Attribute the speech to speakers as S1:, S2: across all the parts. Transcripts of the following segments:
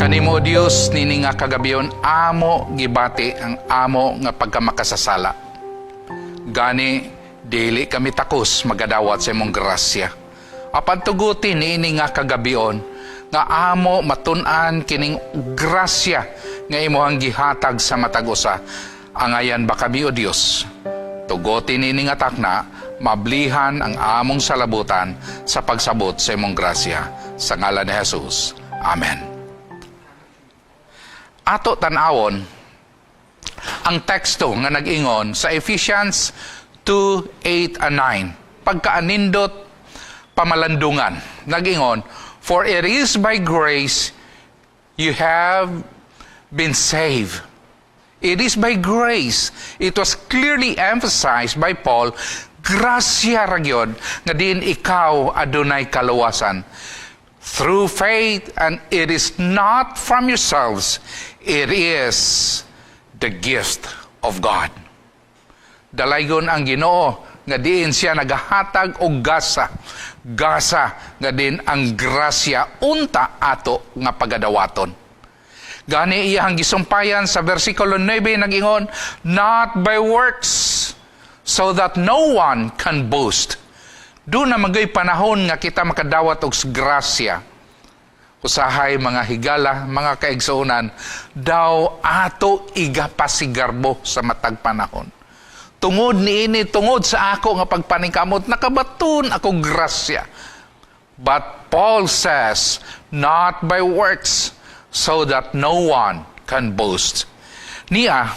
S1: Kanimo, Dios, nini nga kagabion amo gibati ang amo nga pagkamakasasala. Gani dili kami takos magadawat sa imong grasya. Apan tuguti niini nga kagabion nga amo matun-an kining grasya nga imong gihatag sa matag usa. Angayan ba kami, O Dios? Tuguti niini nga takna mablihan ang among salabutan sa pagsabot sa imong grasya. Sa ngalan ni Jesus. Amen. Ato tan-awon ang teksto nga nag-ingon sa Ephesians 2, 8 and 9. Pagkaanindot pamalandungan. Nag-ingon, "For it is by grace you have been saved." It is by grace. It was clearly emphasized by Paul, grasya ra gyud nga diin ikaw adunay kaluwasan. "Through faith, and it is not from yourselves, it is the gift of God." Dalaygon ang Ginoo nga diin siya nagahatag og gasa. Gasa nga diin ang grasya unta ato nga pagadawaton. Gani iyang gisumpayan sa versikulo 9, nagingon, "Not by works, so that no one can boast." Duna man goy panahon nga kita makadawat og grasya. Usahay, mga higala, mga kaigsuonan, daw ato igapasigarbo sa matag panahon. Tungod niini, tungod sa ako nga pagpaningkamot, nakabaton ako grasya. But Paul says, "Not by works, so that no one can boast." Niya,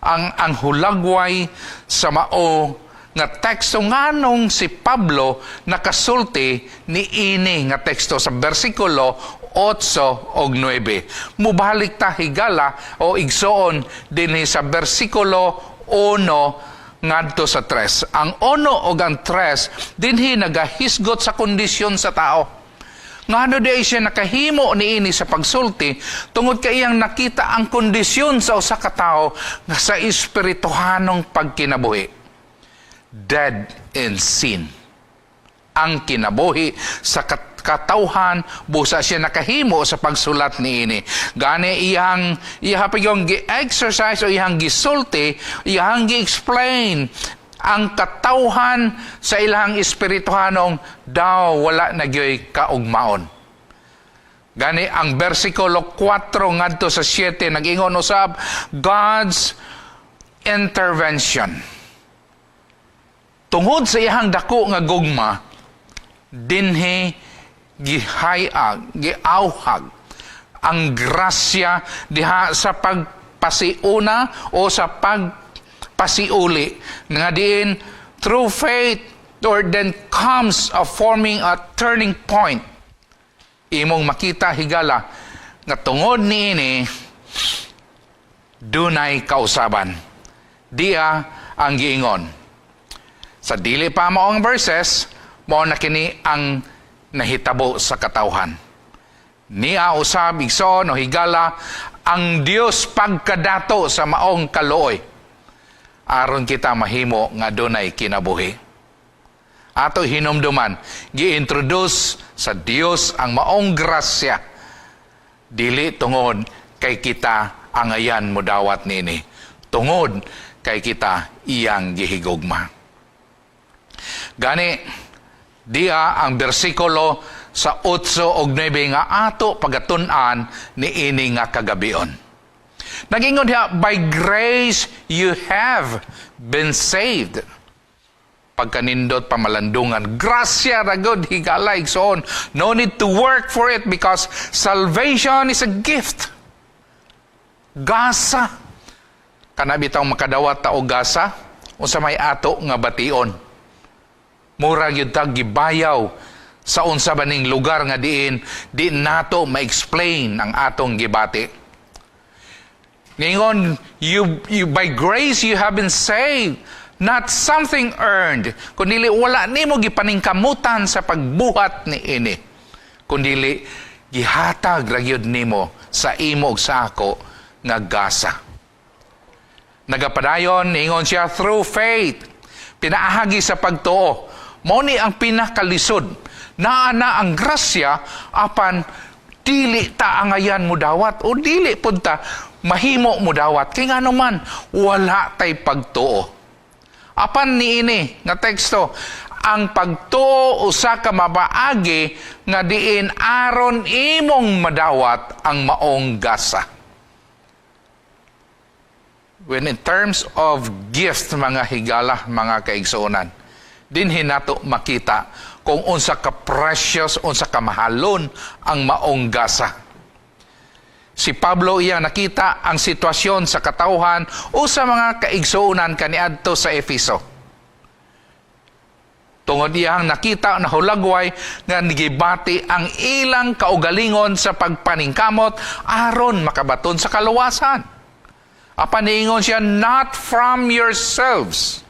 S1: ang hulagway sa mao nga teksto, nganong si Pablo nakasulti ni ini nga teksto sa bersikulo 8 og 9. Mubalik ta, higala o igsoon, dinhi sa bersikulo 1 ngadto sa 3. Ang 1 og ang 3 dinhi nagahisgot sa kondisyon sa tao. Ngano di ay siya nakahimo niini sa pagsulti? Tungod kay iyang nakita ang kondisyon sa usa ka tawo nga sa espirituhanong pagkinabuhi. Dead in sin ang kinabuhi sa katawhan busa siya nakahimo sa pagsulat niini. Gani iyang iya pa yung gi-exercise o iyang gisulti, iyang gi-explain ang katawhan sa ilang espirituhanong daw wala na gyoy kaugmaon. Gani ang bersikulo 4 ngadto sa 7 nag-ingon usab God's intervention. Tungod sa iyang dako nga gugma, dinhi gihayag, giawhag ang grasya diha sa pagpasiuna o sa pagpasiuli nga diin through faith or then comes a forming a turning point. Imong makita, higala, nga tungod niini dunay kausaban. Dia ang giingon sa dili pa mao ang verses, mao na kini ang nahitabo sa katawhan. Niya usab, igsoon o higala, ang Dios pagkadato sa maong kaluoy aron kita mahimo nga dunay kinabuhi. Ato hinumduman, gi-introduce sa Dios ang maong grasya dili tungod kay kita angayan modawat niini, tungod kay kita iyang gihigugma. Gani dia ang bersikulo sa 8 og 9 nga ato pagatun-an niini nga kagabion. Nagingon diha, "By grace you have been saved." Pagkanindot pamalandungan, grasya ra gud, higala, igsoon. No need to work for it because salvation is a gift. Gasa. Kana bitaw makadawat ta og gasa, unsa may ato nga bation? Mura gyud ta gibayaw sa unsa ba ning lugar nga diin di nato ma-explain ang atong gibati. Ningon, you, by grace you have been saved, not something earned. Kundili wala nimo gipaningkamutan sa pagbuhat ni ini. Kundili gihatag ra gyud nimo sa imo ug sa ako nga gasa. Nagapadayon, ningon siya, through faith. Pinaahagi sa pagtuo. Mao ni ang pinakalisod. Naa na ang grasya, apan Dili ta angayan mo dawat o dili pud ta mahimo mo dawat kay ngano man wala tay pagtuo. Apan niini nga teksto, ang pagtuo usa ka mabaagi nga diin aron imong madawat ang maong gasa. When in terms of gift, mga higala, mga kaigsuonan, dinhi nato makita kung unsa ka precious, unsa ka mahalon ang maong gasa. Si Pablo, iyang nakita ang sitwasyon sa katawhan o sa mga kaigsuonan kaniadto sa Efeso. Tungod iyang nakita, na hulagway nga gibati ang ilang kaugalingon sa pagpaningkamot aron makabaton sa kaluwasan. Apan niingon siya, "Not from yourselves."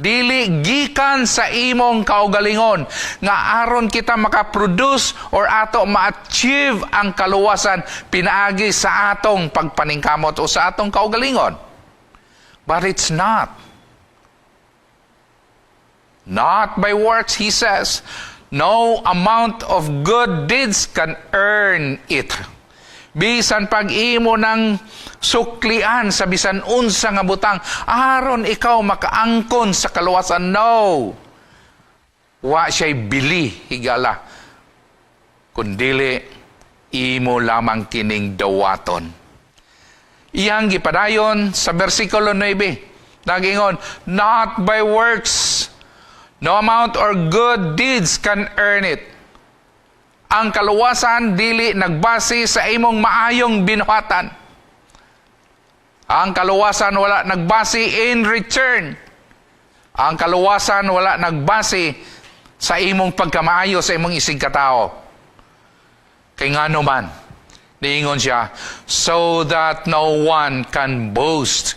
S1: Dili gikan sa imong kaugalingon nga aron kita makaproduce or ato ma-achieve ang kaluwasan pinaagi sa atong pagpaningkamot o sa atong kaugalingon. But it's not. "Not by works," he says. "No amount of good deeds can earn it." Bisan pag imo ng suklian sa bisan unsa nga butang aron ikaw makaangkon sa kaluwasan, no. Wa siya'y bili, higala. Kundili imo lamang kining dawaton. Iyang gipadayon sa bersikulo 9. Nagingon, "Not by works. No amount or good deeds can earn it." Ang kaluwasan dili nagbase sa imong maayong binuhatan. Ang kaluwasan wala nagbase in return. Ang kaluwasan wala nagbase sa imong pagkamaayo sa imong isig katao. Kay ngano man, niingon siya, "So that no one can boast."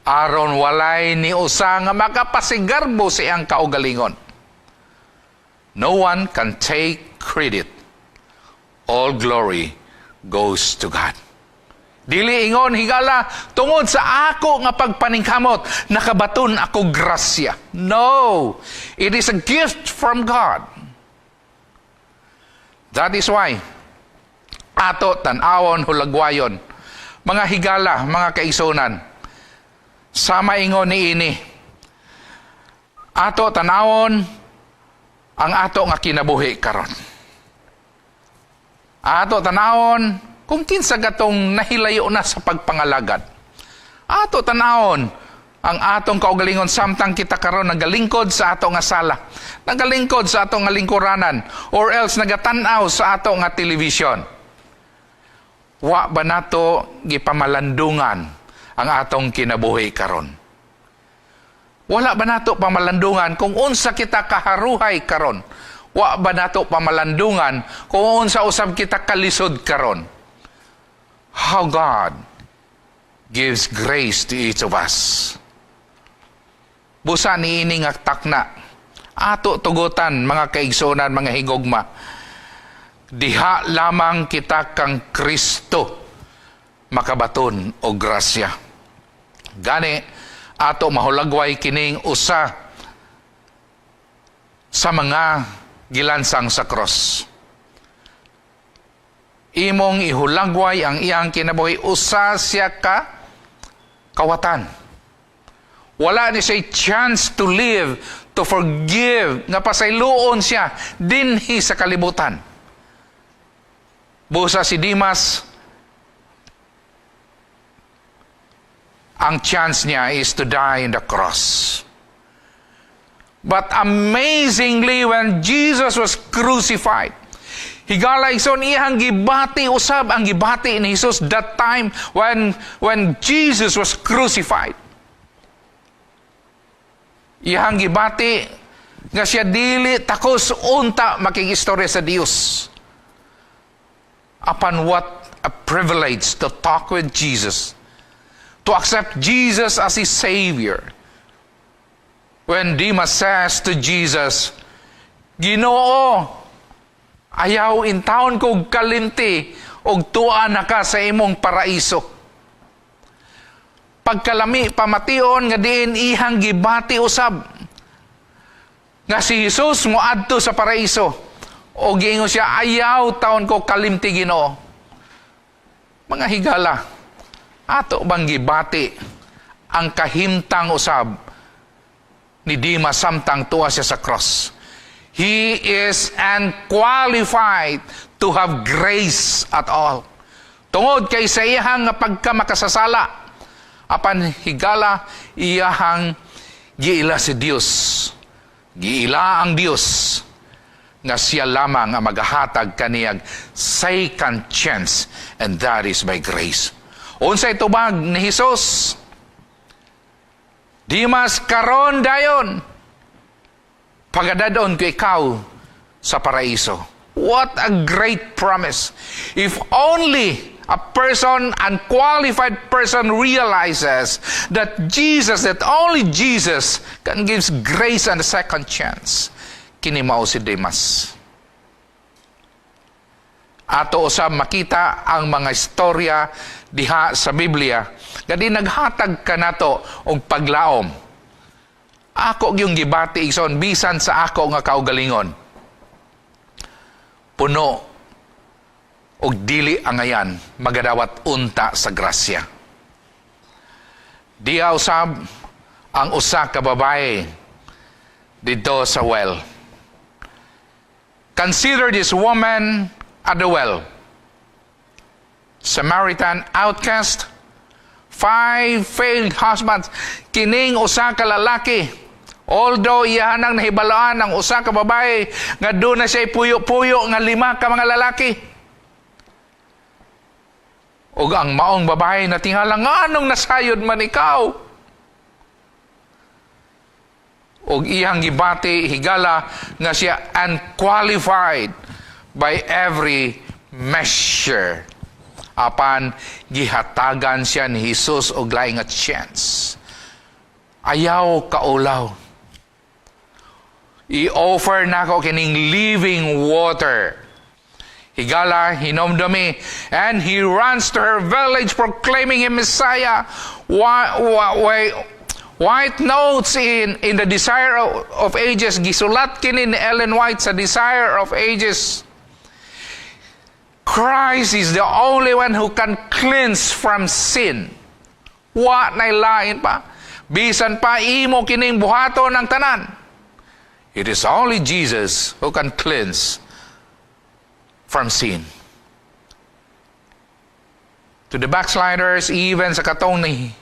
S1: Aron walay ni usa nga makapasigarbo sa iyang kaugalingon. No one can take credit. All glory goes to God. Dili ingon, higala, tungod sa ako nga pagpaningkamot, nakabaton ako grasya. No! It is a gift from God. That is why, ato tan-awon hulagwayon, mga higala, mga kaigsuonan, sama ingon ni ini, ato tanawon ang ato nga kinabuhi karon. Ato tanawon kung kinsa gatong nahilayo na sa pagpangalagad. Ato tanawon ang atong kaugalingon samtang kita karon nagalingkod sa ato nga sala, nagalingkod sa ato nga lingkuranan, or else nagatan-aw sa ato nga television. Wa ba nato gipamalandungan ang atong kinabuhi karon? Wala ba nato pamalandungan kung unsa kita kaharuhay karon? Wa ba nato pamalandungan kung unsa usab kita kalisod karon? How God gives grace to each of us. Busa niini nga takna, ato tugutan, mga kaigsuonan, mga higugma, diha lamang kita kang Kristo makabaton og grasya. Gani, ato mahulagway kining usa sa mga gilansang sa cross. Imong ihulagway ang iyang kinabuhi, usa siya ka kawatan. Wala ni siya chance to live, to forgive, nga pasayloon siya dinhi sa kalibutan. Busa si Dimas, ang chance niya is to die in the cross. But amazingly, when Jesus was crucified, higala, igsoon, iyang gibati usab ang gibati ni Jesus that time when Jesus was crucified. Iyang gibati nga siya dili takos unta makigistorya sa Dios. Apan what a privilege to talk with Jesus, to accept Jesus as his Savior. When Dimas says to Jesus, "Ginoo, ayaw intawon kog kalinti og tua na ka sa imong paraiso." Pagkalami pamation nga diin ihang gibati usab nga si Jesus moadto sa paraiso. O giingon siya, "Ayaw taon ko kalimti, Ginoo." Mga higala, ato bang gibati ang kahimtang usab ni Dimas samtang tuwa siya sa cross? He is unqualified to have grace at all. Tungod kay sa iyahang nga pagkamakasasala, apan higala, iyahang giila si Dios. Giila ang Dios nga siya lamang ang magahatag kaniyag second chance, and that is by grace. Unsay tubag ni Hesus? "Dimas, karon dayon, pagadad-on ko ikaw sa paraiso." What a great promise. If only a person, unqualified person, realizes that Jesus, that only Jesus can give grace and a second chance. Kini mao si Demas. Ato usab makita ang mga istorya diha sa Biblia gadi naghatag kanato og paglaom. Ako gyung gibati, igsoon, bisan sa ako nga kaugalingon, puno og dili angayan, magadawat unta sa grasya. Diha usab ang usa ka babae didto sa well. Consider this woman at the well. Samaritan outcast, five failed husbands. Kining usa ka lalaki, although iyahan ang nahibalaan ang usa ka babae nga doon na siya puyo-puyo nga lima ka mga lalaki. Ug ang maong babae natingala, "Nganong nasayod man ikaw?" Og iyang gibati, higala, nga siya unqualified by every measure. Apan gihatagan siya ni Jesus og laing nga chance. "Ayaw kaulaw. I-offer nako kining living water. Higala, hinomdumi." And he runs to her village proclaiming him Messiah. Why, White notes in The Desire of Ages, gisulat kini ni Ellen White sa Desire of Ages, "Christ is the only one who can cleanse from sin." Wa na lain pa. Bisan pa imo kining buhaton ang tanan. It is only Jesus who can cleanse from sin. To the backsliders, even sa katong ni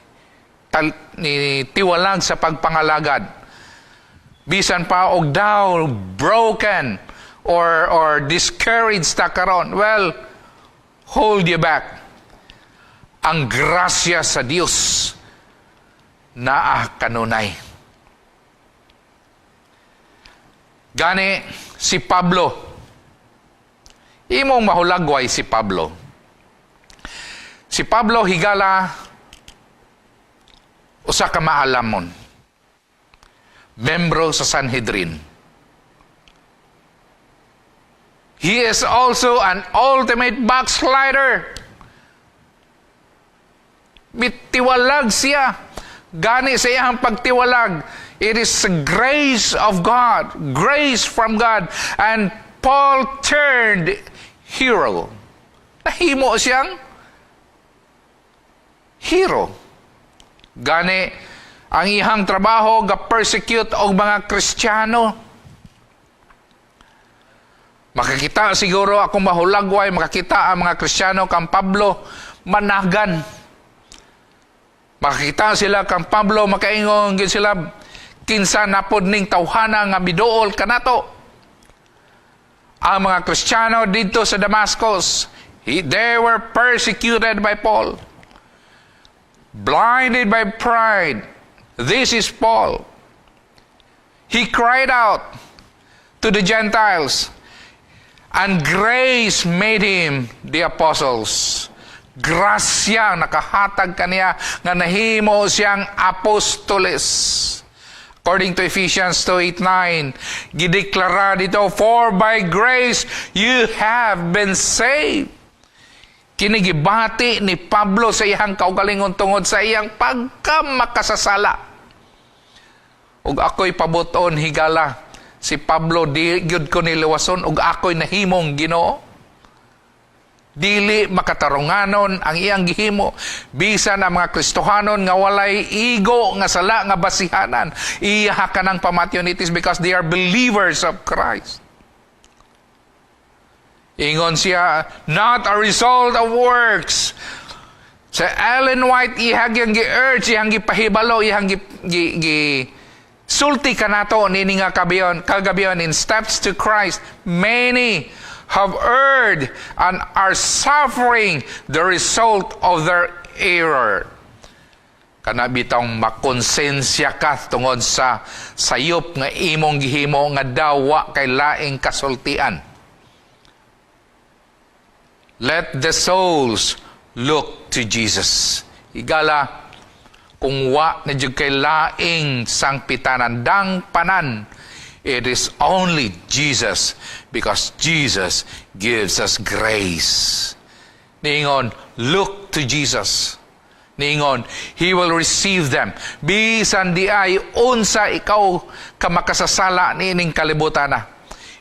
S1: tiwalag sa pagpangalagad, bisan pa og daw broken or discouraged ta karon, well, hold you back. Ang grasya sa Dios naa kanunay. Gani si Pablo, imong mahulagway si Pablo. Si Pablo, higala, usa ka maalamon. Membro sa Sanhedrin. He is also an ultimate backslider. Mitiwalag siya. Gani sa iyang pagtiwalag, it is the grace of God, grace from God. And Paul turned hero. Nahimo siyang hero. Gani, ang iyang trabaho, ga-persecute og mga Kristiyano. Makakita siguro akong mahulagway, makakita ang mga Kristiyano kang Pablo, managan. Makakita sila kang Pablo, makaingon gid sila, "Kinsa napod ning tawhana nga miduol kanato?" Ang mga Kristiyano didto sa Damascus, they were persecuted by Paul. Blinded by pride. This is Paul. He cried out to the Gentiles, and grace made him the apostles. Grasya nakahatag kaniya nga nahimo siyang apostoles. According to Ephesians 2:8-9, gideklara dito, "For by grace you have been saved." Kini gibati ni Pablo sa iyang kaugalingon tungod sa iyang pagkamakasasala. Ug ako'y pabuton, higala, Si Pablo, di gyud ko ni luwason ug ako'y nahimong Ginoo. Dili makatarunganon ang iyang gihimo. Bisan ang mga Kristohanon nga walay igo nga sala nga basihanan, iya ka ng pamatyon, it is because they are believers of Christ. Ingon siya, not a result of works. Sa Ellen White, iyang gi-urge, iyang gipahibalo, iyang gi sulti kanato nini nga kagabion in Steps to Christ, many have erred and are suffering the result of their error. Kana bitong makonsensya ka tungod sa sayop nga imong gihimo nga dawa kay laing kasultian. Let the souls look to Jesus. Higala, kung wa na jud kay laing sangpitanan, dangpanan, it is only Jesus because Jesus gives us grace. Niingon, look to Jesus. Niingon, He will receive them. Bisan di ay unsa ikaw ka makasasala niining kalibutan na.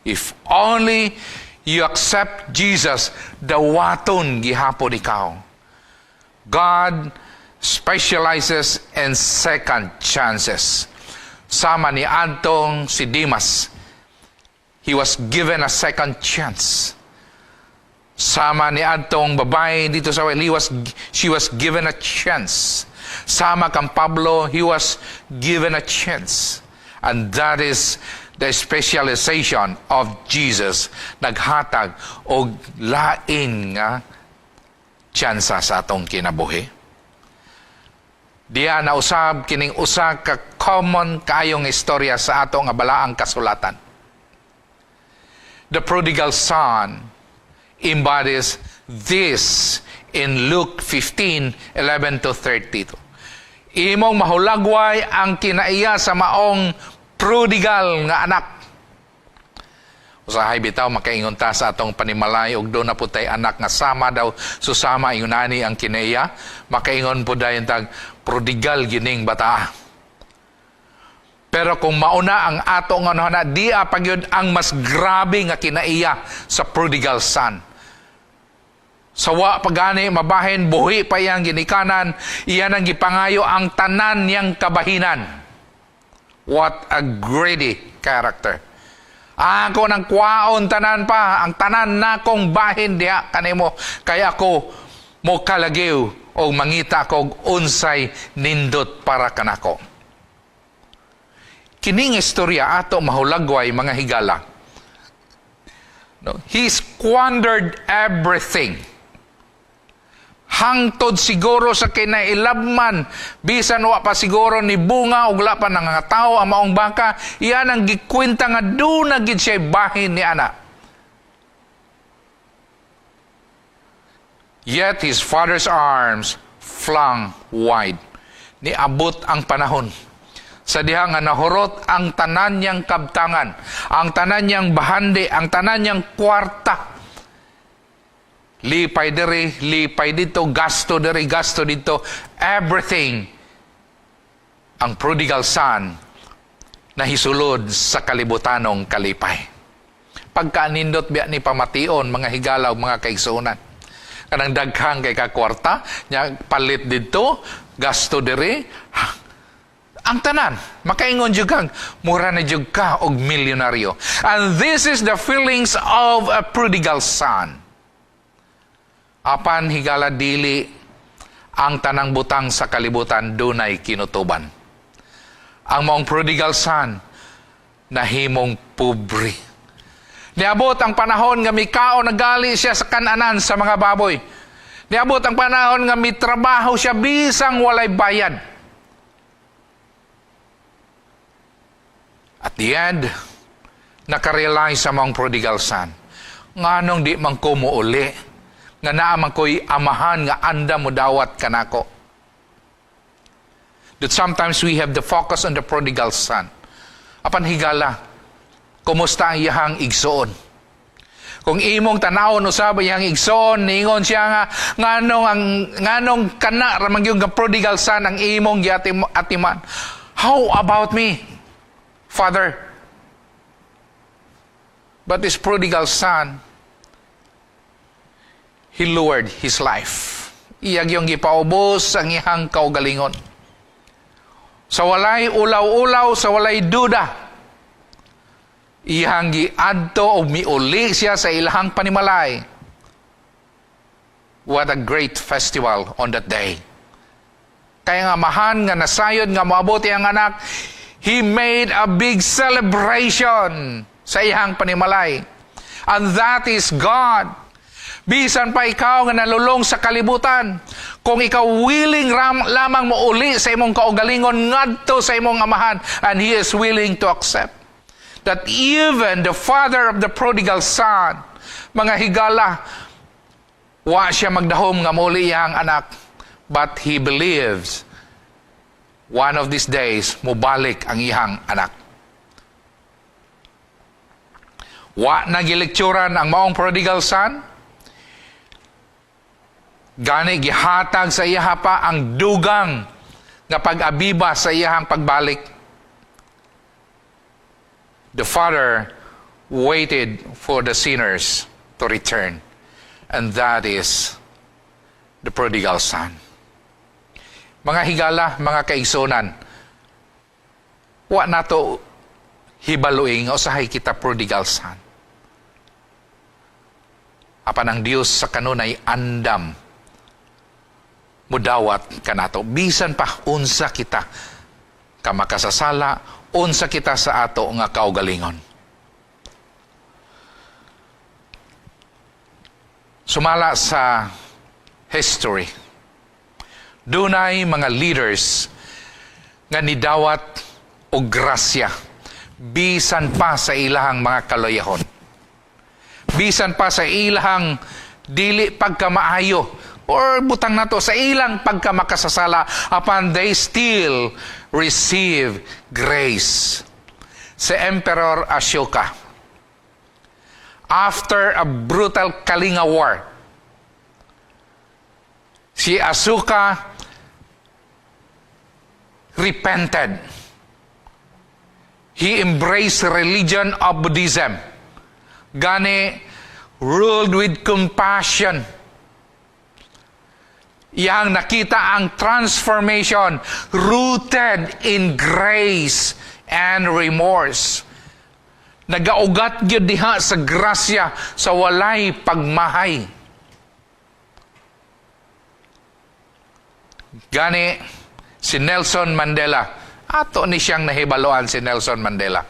S1: If only you accept Jesus, dawaton gihapon ikaw. God specializes in second chances. Sama ni adtong si Dimas, he was given a second chance. Sama ni adtong babae dito sa well, he was she was given a chance. Sama kang Pablo, he was given a chance. And that is the specialization of Jesus, naghatag og lain nga tsansa sa atong kinabuhi. Diya nausab kining usa ka common kayong istorya sa ato nga balaang kasulatan. The prodigal son embodies this in Luke 15:11 to 32. Imong mahulagway ang kinaiya sa maong prodigal nga anak. Usahay bitaw makaingon ta sa atong panimalay og duna po tay anak nga sama daw susama ingunani ang kinaiya, makaingon po dayon tag prodigal gining bata. Pero kung mauna ang ato nga na di pa gyud ang mas grabe nga kinaiya sa prodigal son. Sawa pagani mabahin, buhi pa iyang ginikanan, iyan ang gipangayo ang tanan niyang kabahinan. What a greedy character. Ako nang kwaon tanan pa, ang tanan nakong bahin diha kanimo, kay ako mo kalagiw o mangita kog unsay nindot para kanako. Kining istorya ato mahulagway, mga higala. No, he squandered everything. Hangtod siguro sa kinailabman, bisan wa pa siguro ni bunga ug wala pa nangatawo ang maong baka, iyan ang gikwenta nga duna gid siya bahin ni ana. Yet his father's arms flung wide. Niabot ang panahon sa diha nga nahurot ang tanan niyang kabtangan, ang tanan niyang bahandi, ang tanan niyang kwarta. Lipay diri, lipay dito, gasto diri, gasto dito, everything. Ang prodigal son nahisulod sa kalibutanong kalipay. Pagkaanindot biya ni pamation, mga higalaw, mga kaigsuonan. Kanang daghang kay ka kwarta, nya palit dito, gasto diri, ang tanan, makaingon jud kang mura na jud ka og milyonaryo. And this is the feelings of a prodigal son. Apan higala, dili ang tanang butang sa kalibutan dunay kinutuban. Ang maong prodigal son nahimong pobre. Niabot ang panahon nga mikaon nagali siya sa kananan sa mga baboy. Niabot ang panahon nga mitrabaho siya bisang walay bayad. At the end, nakarealize sa mga prodigal son, nganong di man ko muuli, nga naa man ko'y amahan nga anda mo dawat kanako. That sometimes we have the focus on the prodigal son. Apan higala, kumusta ang iyahang igsoon? Kung imong tanawon usab iyang igsoon, niingon siya nga nganong kana ra man gyud nga prodigal son ang imong giatim atiman. How about me, Father? But this prodigal son, he lowered his life. Iya gyung gipaubos ang iyang kaugalingon. Sa walay ulaw-ulaw, sa walay duda, iyang giadto o miuli siya sa ilahang panimalay. What a great festival on that day. Kay ang amahan nga nasayod nga moabot ang anak, he made a big celebration sa iyang panimalay. And that is God. Bisan pa ikaw nga nalulong sa kalibutan, kung ikaw willing lamang mo uli sa imong kaugalingon ngadto sa imong amahan, and He is willing to accept. That even the father of the prodigal son, mga higala, wa siya magdahom nga muli iyang anak, but he believes one of these days mubalik ang iyang anak. Wa na gilektsuran ang maong prodigal son. Gani gihatag sa iya pa ang dugang nga pag-abiba sa iyahang pagbalik. The father waited for the sinners to return. And that is the prodigal son. Mga higala, mga kaigsunan, wa nato hibaluing nga usahay kita prodigal son. Apan ang Dios sa kanunay andam mudawat kanato bisan pa unsa kita ka makasasala, unsa kita sa ato nga kaugalingon. Sumala sa history, dunay mga leaders nga nidawat og grasya bisan pa sa ilahang mga kaluyahon, bisan pa sa ilahang dili pagkamaayo, or butang nato sa ilang pagkamakasasala, apan they still receive grace. Si Emperor Ashoka, after a brutal Kalinga War, si Ashoka repented. He embraced religion of Buddhism. Gani ruled with compassion. Iyang nakita ang transformation rooted in grace and remorse. Nagaugat gyud diha sa grasya sa walay pagmahay. Gani si Nelson Mandela, ato ni siyang nahibaluan si Nelson Mandela.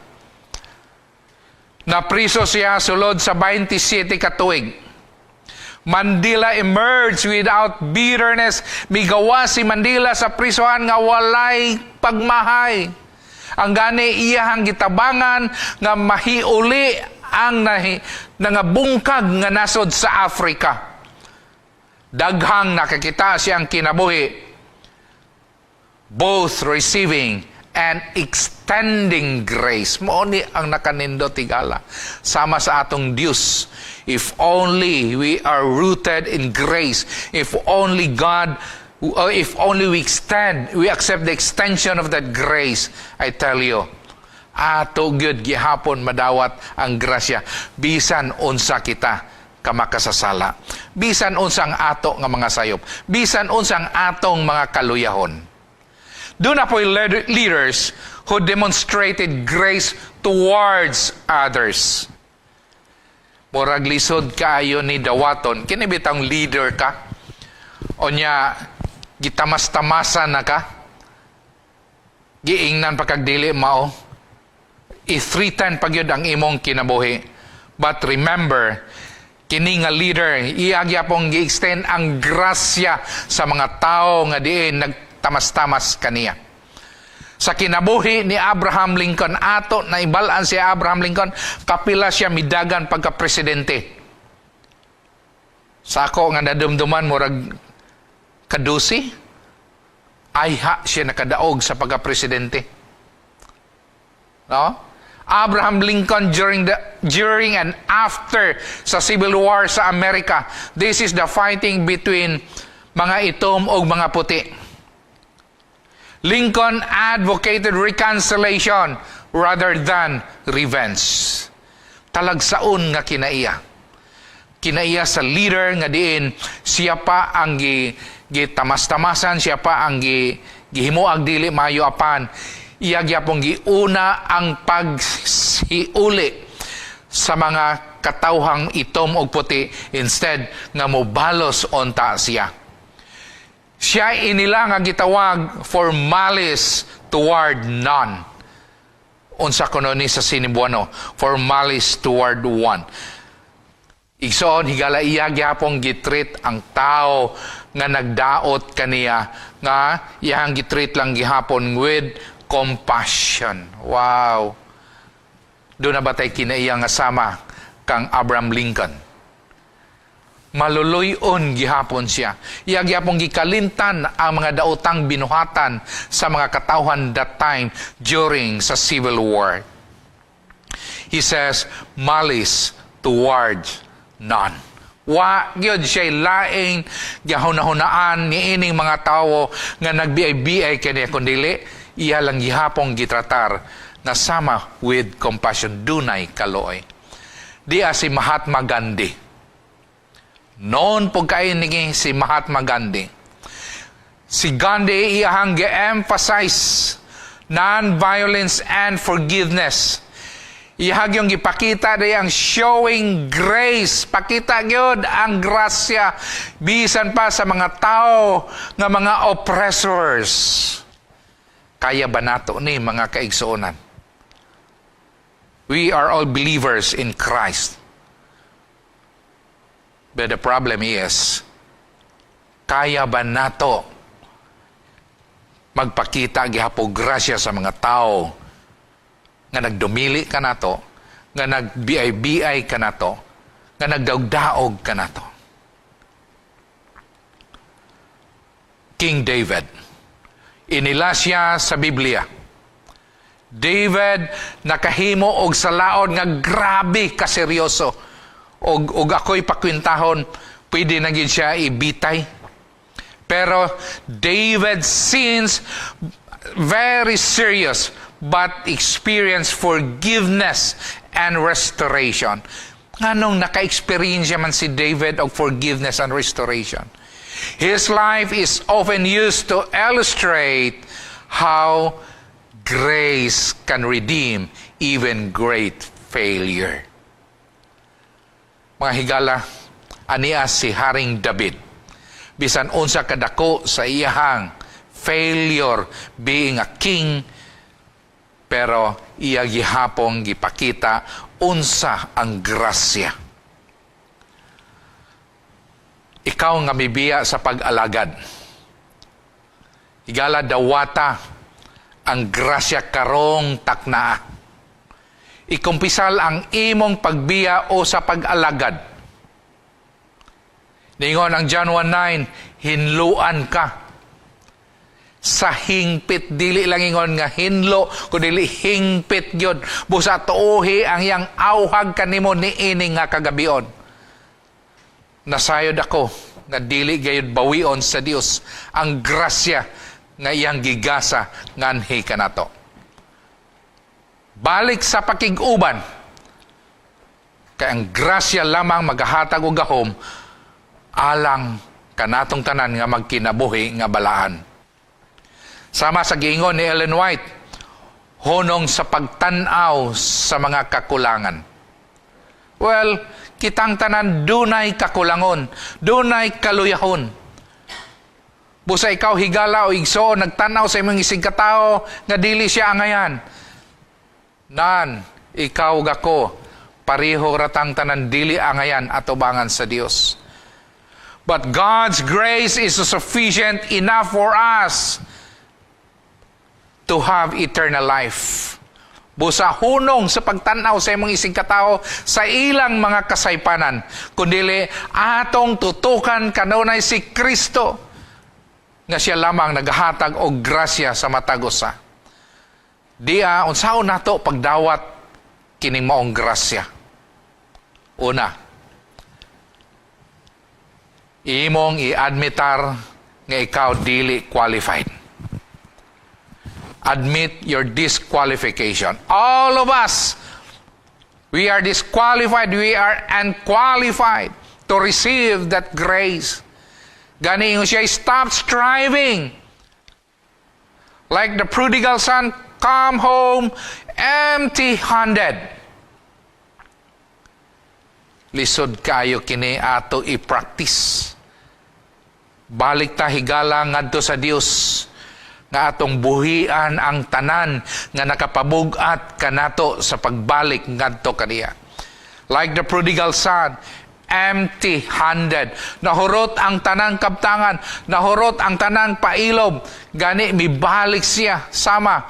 S1: Napriso siya sulod sa 27 ka tuig. Mandela emerged without bitterness. Migawa si Mandela sa prisuhan nga walay pagmahay. Ang gani iyahang gitabangan nga mahiuli ang nangabungkag nga nasod sa Africa. Daghang nakakita siyang kinabuhi, both receiving and extending grace. Mao ni ang nakanindot, higala. Sama sa atong Dios. If only we are rooted in grace, if only God, if only we extend, we accept the extension of that grace, I tell you, ato gyud gihapon madawat ang grasya bisan unsa kita kamakasasala, bisan unsang ato nga mga sayop, bisan unsang atong mga kaluyahon. Duna po'y leaders who demonstrated grace towards others. Murag lisod kaayo ni dawaton kini bitang leader ka. Onya gitamas-tamasan na ka. Giingnan pa kag dili mao. I-threaten pa gyud ang imong kinabuhi. But remember, kini nga leader, iya gyapong gi-extend ang grasya sa mga tao nga diin nagtamas-tamas kaniya. Sa kinabuhi ni Abraham Lincoln, ato na ibalaan si Abraham Lincoln, kapila siya midagan pagka-presidente. Sa ako nga nadumduman, murag kadusi, ayha siya nakadaog sa pagka-presidente. No? Abraham Lincoln during and after sa Civil War sa Amerika. This is the fighting between mga itom o mga puti. Lincoln advocated reconciliation rather than revenge. Talagsaon nga kinaiya. Kinaiya sa leader nga diin siya pa ang gitamas-tamasan, siya pa ang gihimuag dili maayo, apan iya gyapon giuna ang pagsiuli sa mga katawhang itom og puti instead nga mobalos unta siya. Siya inila nga gitawag "for malice toward none." Unsa kuno ni sa Sinibuano, "for malice toward one." Igsoon, higala, iya gyapong gitreat ang tao nga nagdaot kaniya nga iyang gitreat lang gihapon with compassion. Wow. Duna ba tay kinaiya nga sama kang Abraham Lincoln? Maluluy-on gihapon siya. Iya gihapon gikalimtan ang mga daotang binuhatan sa mga katawhan that time during sa Civil War. He says, "Malice towards none." Wa gyud siya laing gihunahunaan ni ining mga tawo nga nagbiay-biay kaniya, kundili iya lang gihapong gitratar nga sama with compassion, dunay kaluoy. Dia si Mahatma Gandhi. Noon po kay ni si Mahatma Gandhi. Si Gandhi, iyahang ge-emphasize non-violence and forgiveness. Iyahag yung gipakita day ang showing grace. Pakita gyud ang grasya bisan pa sa mga tao nga mga oppressors. Kaya ba nato ni, mga kaigsuonan? We are all believers in Christ. But the problem is, kaya ba nato magpakita gihapon grasya sa mga tao nga nagdumili kanato, nga nagbiay-biay kanato, nga nagdaog-daog kanato? King David. Inila siya sa Biblia. David nakahimo og salaod nga grabe kaseryoso. Og ako'y pakwintahon, pwede na gid siya ibitay. Pero David sins very serious but experienced forgiveness and restoration. Nganong naka-experience man si David of forgiveness and restoration? His life is often used to illustrate how grace can redeem even great failure. Mga higala, ania si Haring David. Bisan unsa kadako sa iyahang failure being a king, pero iya gihapong gipakita unsa ang grasya. Ikaw nga mibiya sa pag-alagad. Higala, dawata ang grasya karong taknaa. Ikumpisal ang imong pagbiya o sa pag-alagad. Ningon ang John 1:9, "Hinluan ka." Sa hingpit, dili lang ingon nga hinlo, kundi hingpit gyud. Busa tuohi ang iyang awhag kanimo niini nga kagabion. Nasayod ako nga dili gayud bawion sa Dios ang grasya nga iyang gigasa nganhi kanato. Balik sa pakig-uban. Kay ang grasya lamang magahatag og gahom alang kanatong tanan nga magkinabuhi nga balaan. Sama sa giingon ni Ellen White, "Hunong sa pagtan-aw sa mga kakulangan." Well, kitang tanan dunay kakulangon, dunay kaluyahon. Busa ikaw, higala o igsoon, nagtanaw sa imong isig katao nga dili siya angayan. Nan, ikaw gako, pareho ratang tanan dili angayan atubangan sa Dios. But God's grace is sufficient enough for us to have eternal life. Busa hunong sa pagtanaw sa imong isig katao sa ilang mga kasaypanan, kundili atong tutukan kanunay si Kristo nga siya lamang nagahatag og grasya sa matag usa. Dia unsaon nato pagdawat kining maong grasya? Una, imong i-admitar nga ikaw dili qualified. Admit your disqualification. All of us We are disqualified, we are unqualified to receive that grace. Gani ingon siya, "Stop striving. Like the prodigal son, come home empty-handed." Lisod kayo kini ato i-practice. Balik ta, higala, ngadto sa Dios nga atong buhian ang tanan nga nakapabug-at kanato sa pagbalik ngadto kaniya. Like the prodigal son, empty-handed. Nahurot ang tanang kabtangan, nahurot ang tanang pailob. Gani mibalik siya sama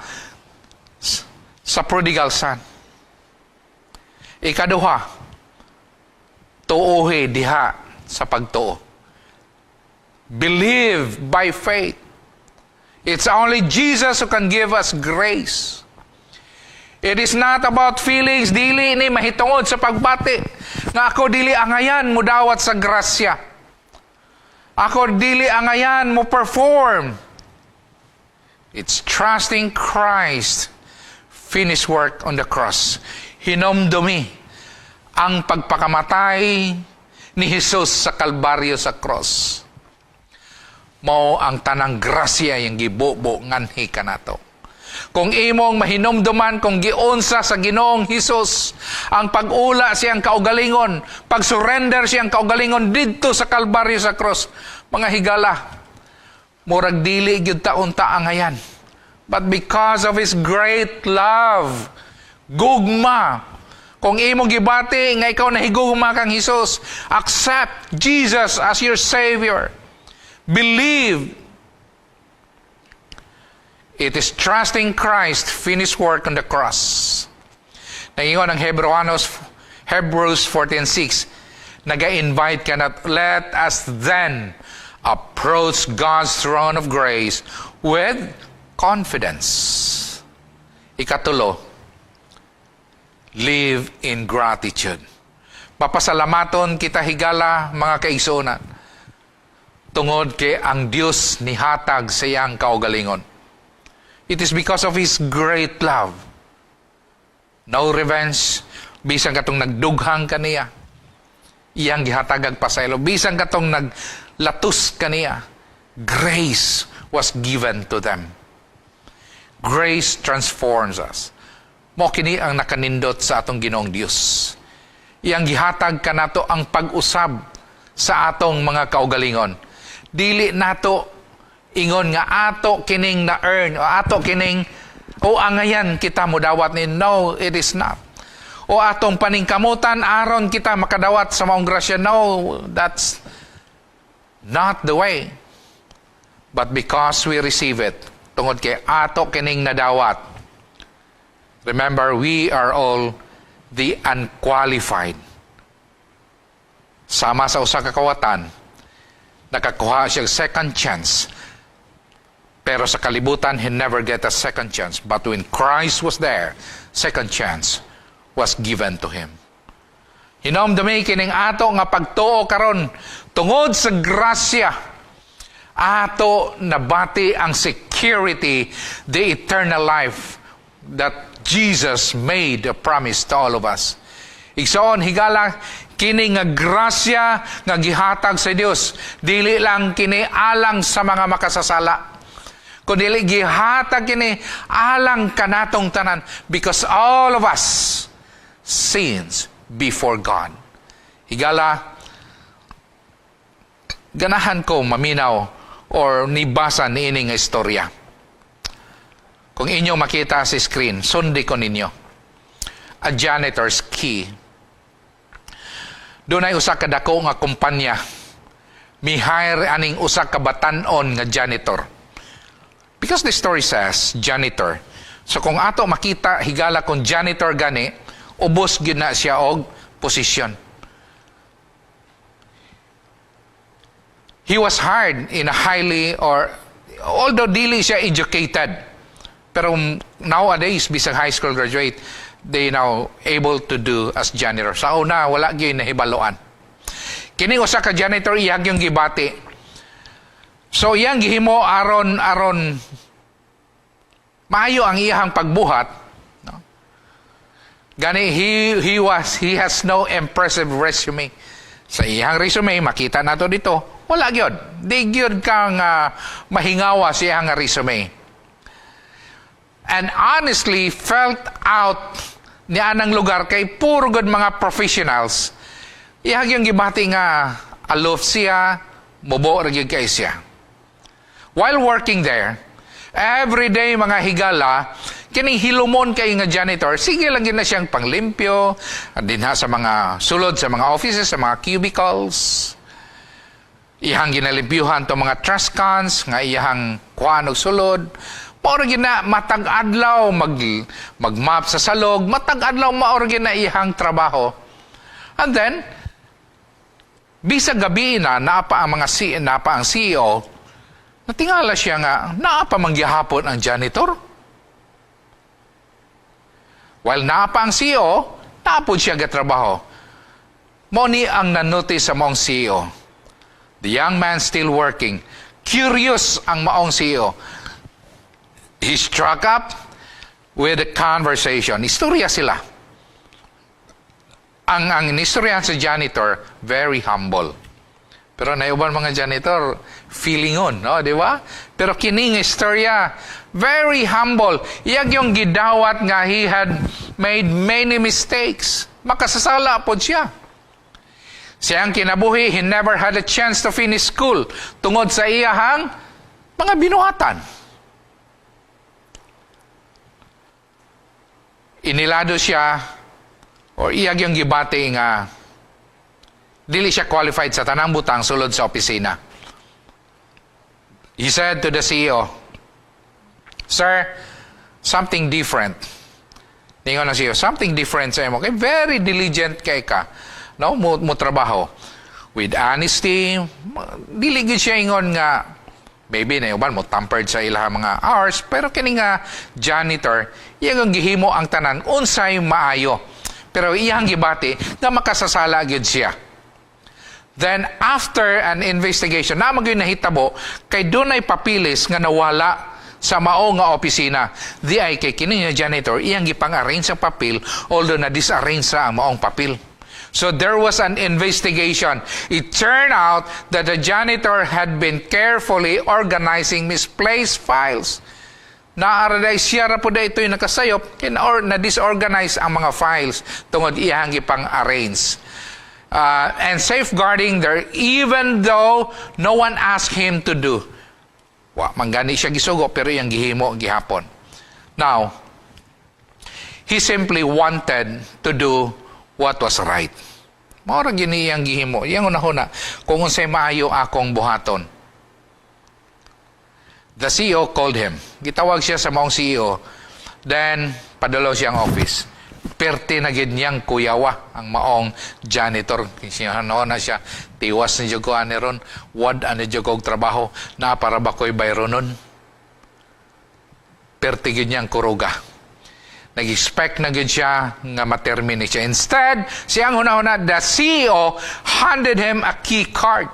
S1: sa prodigal son. Ikaduha, tuohi diha sa pagtuo. Believe by faith. It's only Jesus who can give us grace. It is not about feelings, dili ni mahitungod sa pagbati. Nga ako dili angayan mo dawat sa grasya. Ako dili angayan mo perform. It's trusting Christ finished work on the cross. Hinomdumi ang pagpakamatay ni Jesus sa Kalbaryo, sa cross. Mao ang tanang grasya yung gibubo nganhi kanato. Kung imong mahinumduman kung giunsa sa Ginoong Hesus ang pag-ula siyang kaugalingon, pag-surrender siyang kaugalingon didto sa Kalbaryo, sa cross, mga higala, murag dili gyud ta unta angayan. But because of His great love, gugma, kung imong gibati nga ikaw nahigugma kang Hesus, accept Jesus as your Savior. Believe. It is trusting Christ finished work on the cross. Naingon ang Hebrews 14:6, naga-invite ka na, "Let us then approach God's throne of grace with confidence." Ikatulo, live in gratitude. Mapasalamaton kita, higala, mga kaigsuonan, tungod kay ang Dios nihatag sa iyang kaugalingon. It is because of His great love. No revenge, bisan katong nagdughang kaniya, iyang gihatagag pasaylo. Bisan katong naglatos kaniya, grace was given to them. Grace transforms us. Mao kini ang nakanindot sa atong Ginoong Dios. Iyang gihatag kanato ang pag-usab sa atong mga kaugalingon. Dili nato ingon nga ato kining na-earn o ato kining o angayan kita modawat ni. No, it is not. O atong paningkamutan aron kita makadawat sa maong grasya. No, that's not the way. But because we receive it, tungod kay ato kining nadawat. Remember, we are all the unqualified. Sama sa usa ka kawatan, nakakuha siya second chance. Pero sa kalibutan, he never get a second chance. But when Christ was there, second chance was given to him. Hinomdumi kining ato nga pagtuo karon, tungod sa grasya ato nabati ang security, the eternal life that Jesus made a promise to all of us. Igsoon, higala, kini nga grasya nga gihatag sa Dios, dili lang kini alang sa mga makasasala, kundi gihatag kini alang kanatong tanan because all of us sins before God. Higala, ganahan ko maminaw or nibasa niini nga istorya. Kung inyong makita sa screen, sundi ko ninyo. A janitor's key. Dunay usa ka dako nga kumpanya. Mi-hire aning usa ka batan-on nga janitor. Because the story says janitor. So kung ato makita, higala, kung janitor gani, ubos gyud na siya og posisyon. He was hired in a highly or although dili siya educated, pero nowadays bisag high school graduate, they now able to do as janitor. Sa una, wala gyud nahibaluan. Kini usa ka janitor, iyang yung gibati. So iyang gihimo aron aron maayo ang iyang pagbuhat, no? Gani he has no impressive resume. Sa iyang resume, makita nato dito, wala gyud. Di gyud kang mahingawa sa iyang resume. And honestly felt out ni anang lugar kay puro gud mga professionals. Iyang yung gibati nga aloof siya, mubo ra gyud kay siya. While working there, every day, mga higala, kining hilumon kay nga janitor, sige lang gyud na siyang panglimpyo, dinha sa mga sulod sa mga offices, sa mga cubicles. Iyang ginalimpyuhan to mga trash cans nga iyang kuan og sulod. Mao ra gyud na matag adlaw mag-mop sa salog, matag adlaw mao ra gyud na iyang trabaho. And then bisag gabi na naa pa ang CEO, natingala siya nga naa pa man gihapon ang janitor. While naa pa ang CEO, naa pod siya gatrabaho. Mo ni ang nanotice sa maong CEO. The young man still working. Curious ang maong CEO. He struck up with a conversation. Istorya sila. Ang inistoryahan sa janitor, very humble. Pero naay uban mga janitor, feelingon, no, di ba? Pero kining istorya, very humble. Iyang yung gidawat nga he had made many mistakes. Makasasala po siya. Siyang kinabuhi, he never had a chance to finish school tungod sa iyahang mga binuhatan. Inilado siya or iyag yung gibati nga dili siya qualified sa tanang butang sulod sa opisina. He said to the CEO, "Sir, something different." Ningon ang CEO, "Something different sa imo. Kay very diligent kay ka. No, mo trabaho. With honesty, dili gyud siya ingon nga maybe na uban mo tampered sa ilang mga hours, pero kini nga janitor, iyang ang gihimo ang tanan unsay maayo. Pero iyang gibati nga makasasala gyud siya. Then after an investigation, na magyud nahitabo kay dunay papilis nga nawala sa mao nga opisina. Di ay kay kini nga janitor iyang gipang-arrange sa papel, although na disarrange sa ang maong papel. So there was an investigation. It turned out that the janitor had been carefully organizing misplaced files. Naaraday siya ra po ito'y nakasayop or na-disorganize ang mga files tungod iyang gipang-arrange. And safeguarding there even though no one asked him to do. Wa man gani siya gisugo pero iyang gihimo gihapon. Now, he simply wanted to do what was right. Mao ra gini iyang gihimo. Iyang hunahuna kung unsay maayo akong buhaton. The CEO called him. Gitawag siya sa maong CEO. Then, padalo siya ang office. Perti na gid niyang kuyawa ang maong janitor. Siya no na siya, tiwas ni jud ko ani ron, wad ani jud og trabaho, na para ba ko'y bayronon. Perti gid niyang kuruga. Nag-expect na gid siya nga ma-terminate siya. Instead, siyang hunahuna, the CEO handed him a key card.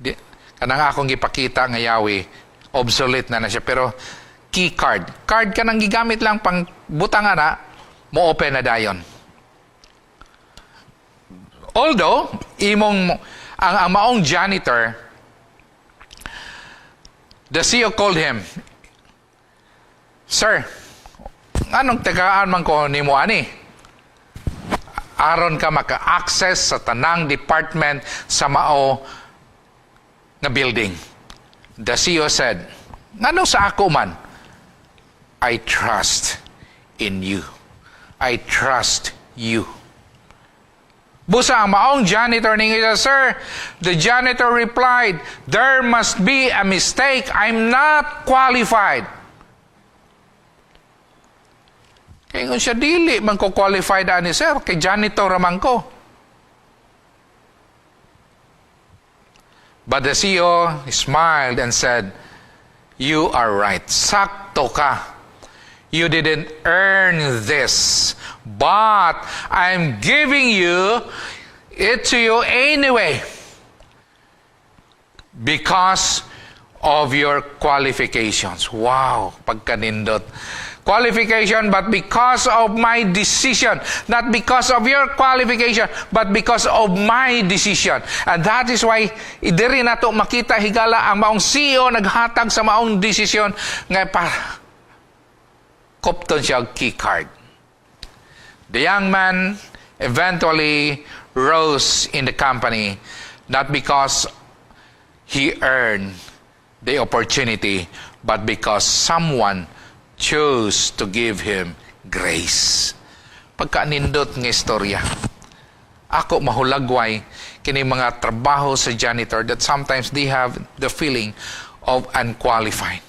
S1: Di, kanang akong gipakita nga yawi, obsolete na na siya. Pero key card. Card ka nang gigamit lang pang butang ana, mo open na dayon. Although, imong ang maong janitor, the CEO called him, "Sir, anong tagaan man ko nimo ani? Aron ka maka-access sa tanang department sa mao nga building." The CEO said, "Ngano sa ako man?" "I trust in you. I trust you." Busa ang maong janitor ningon, "Sir," the janitor replied, "there must be a mistake. I'm not qualified." Kaya kung siya dili man ko qualified ani sir, kay janitor raman ko. But the CEO smiled and said, "You are right. Sakto ka. You didn't earn this, but I'm giving you it to you anyway because of your qualifications." Wow, pagkanindot. Qualification, but because of my decision. Not because of your qualification, but because of my decision. And that is why, diri nato makita, higala, ang maong CEO naghatag sa maong desisyon nga pa kupton siya og key card. The young man eventually rose in the company not because he earned the opportunity, but because someone chose to give him grace. Pagkanindot nga istorya. Ako mahulagway kini mga trabaho sa janitor that sometimes they have the feeling of unqualified.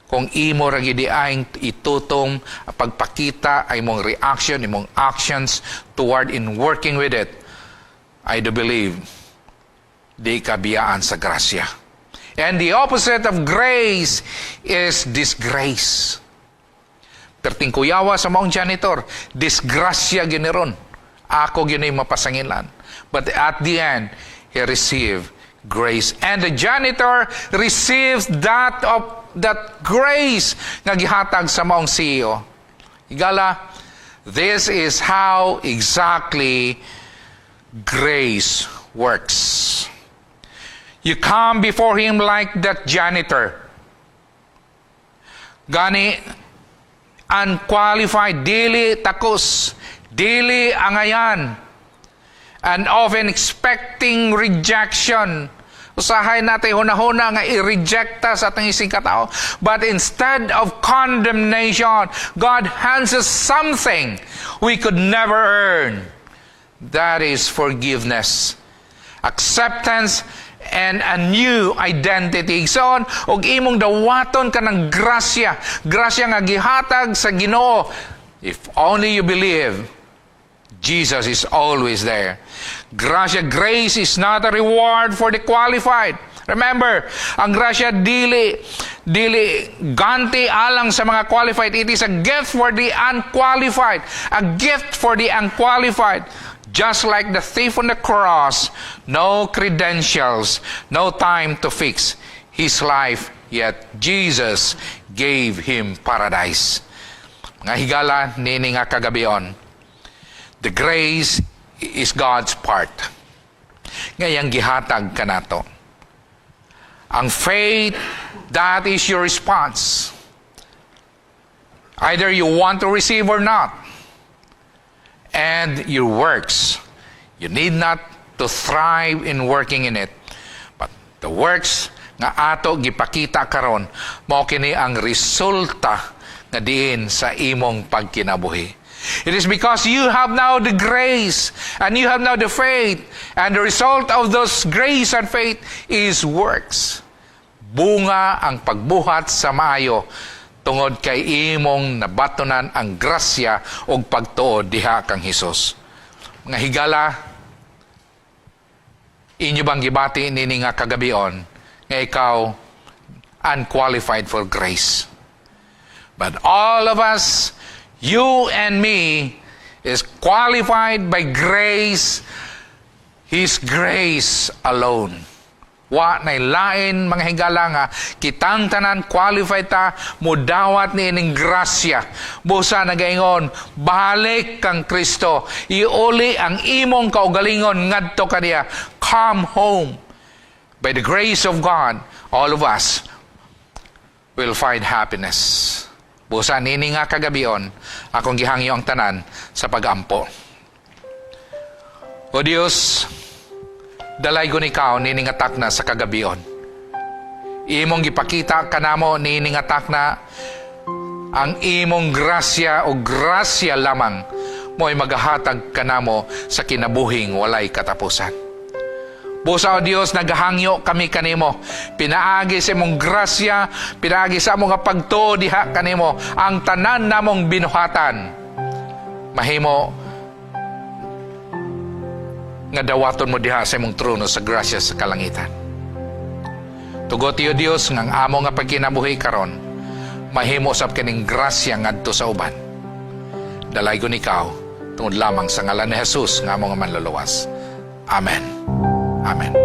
S1: Kung imo ra gid ang itutong pagpakita ay imong reaction, imong actions toward in working with it, I do believe di ka biyaan sa grasya. And the opposite of grace is disgrace. Perting kuyawa sa maong janitor, disgrasya gyud ni ron. Ako gyud mapasangilan. But at the end, he received grace. And the janitor receives that grace nga gihatag sa maong CEO. Higala, this is how exactly grace works. You come before him like that janitor. Gani, unqualified, dili takos, dili angayan, and often expecting rejection. Usahay natin hunahuna nga i-rejecta sa atong isig katao. But instead of condemnation, God hands us something we could never earn. That is forgiveness, acceptance, and a new identity. So, og imong dawaton kanang grasya, grasya nga gihatag sa Ginoo. If only you believe, Jesus is always there. Grasya, grace is not a reward for the qualified. Remember, ang grasya dili ganti alang sa mga qualified. It is a gift for the unqualified. A gift for the unqualified. Just like the thief on the cross, no credentials, no time to fix his life, yet Jesus gave him paradise. Mga higala, nini nga kagabion, the grace is God's part. Ngayang gihatag kanato. Ang faith, that is your response. Either you want to receive or not. And your works, you need not to thrive in working in it. But the works nga ato gipakita karon, mao kini ang resulta nga diin sa imong pagkinabuhi. It is because you have now the grace and you have now the faith, and the result of those grace and faith is works. Bunga ang pagbuhat sa maayo tungod kay imong nabatonan ang grasya ug pagtuo diha kang Hesus. Mga higala, inyo bang gibati nini nga kagabion nga ikaw unqualified for grace? But all of us, you and me, is qualified by grace, His grace alone. Wa nay lain, mga higala, nga kitang tanan qualified ta mudawat ni ining grasya. Busa nagaingon, balik kang Kristo. Iuli ang imong kaugalingon ngadto kaniya. Come home. By the grace of God, all of us will find happiness. Busa nini nga kagabion, akong gihangyo ang tanan sa pagampo. O Dios, dalaygon ikaw nini nga takna sa kagabion. Imong gipakita kanamo nini nga takna ang imong grasya o grasya lamang mo'y magahatag kanamo sa kinabuhing walay katapusan. Busa, O Dios, nagahangyo kami kanimo. Pinaagi sa imong grasya, pinaagi sa among pagtuo diha kanimo, ang tanan namong binuhatan mahimo nga dawaton mo diha sa imong trono sa grasya sa kalangitan. Tugot, O Dios, nga ang amo nga pagkinabuhi karon mahimo sab kining grasya ngadto sa uban. Dalaygon ikaw tungod lamang sa ngalan ni Jesus nga among manluluwas. Amen. Amen.